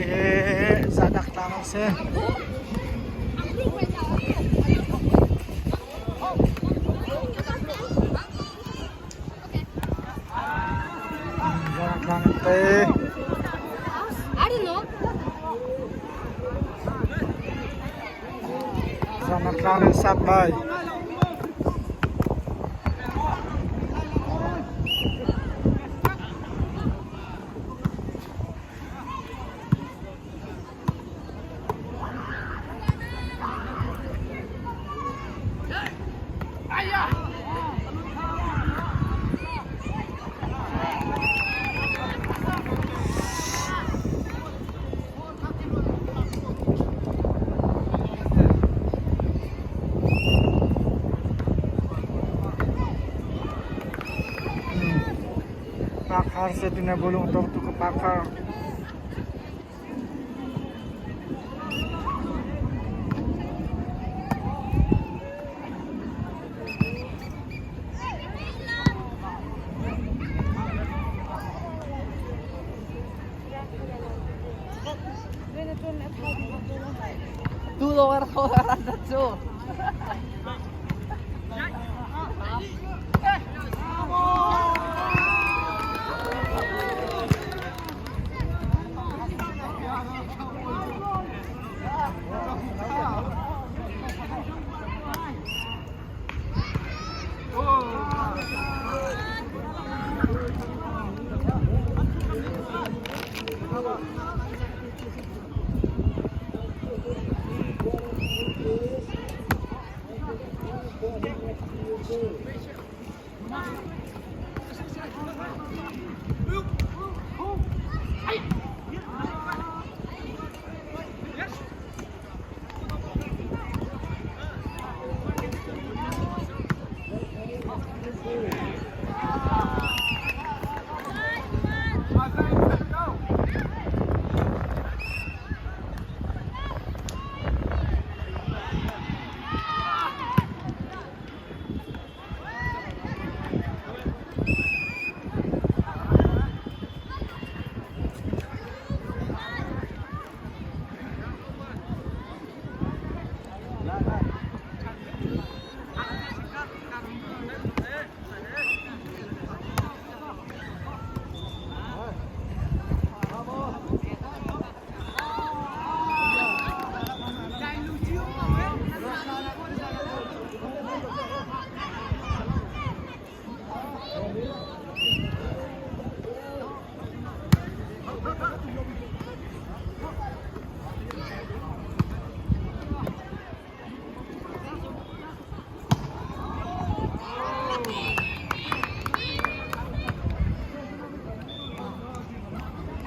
Hihi Zadak tlang a si. Zadak tlang an te. Zadak tlang an sap lai. Pakhar se tuna bulung tok tu ka pakhar. Tu lo ar tho ran dat cu.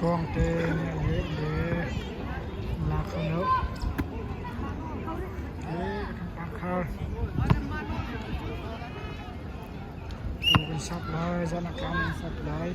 Kawngte nih a leh le la kho lo. Kan pakhar. Tu kan sap lai, zan a tlang kan sap lai.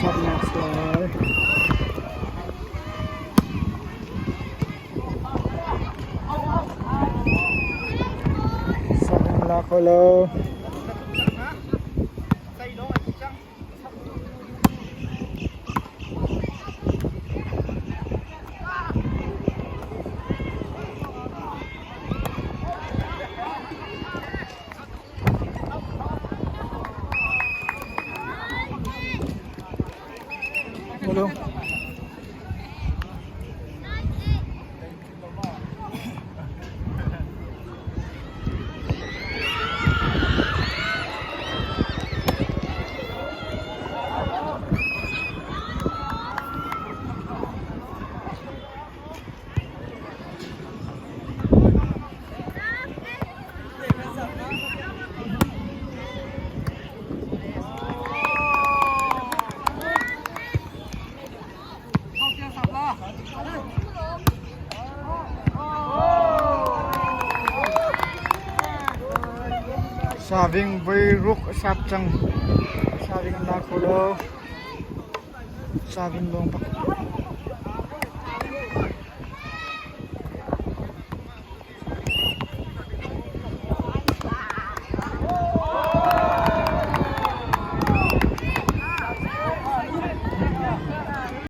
Sawmnak si lai. Sawm la kho lo. Hello. Saving voi ruk a sap cang. Saving an la kho lo. Saving lawng pakhat.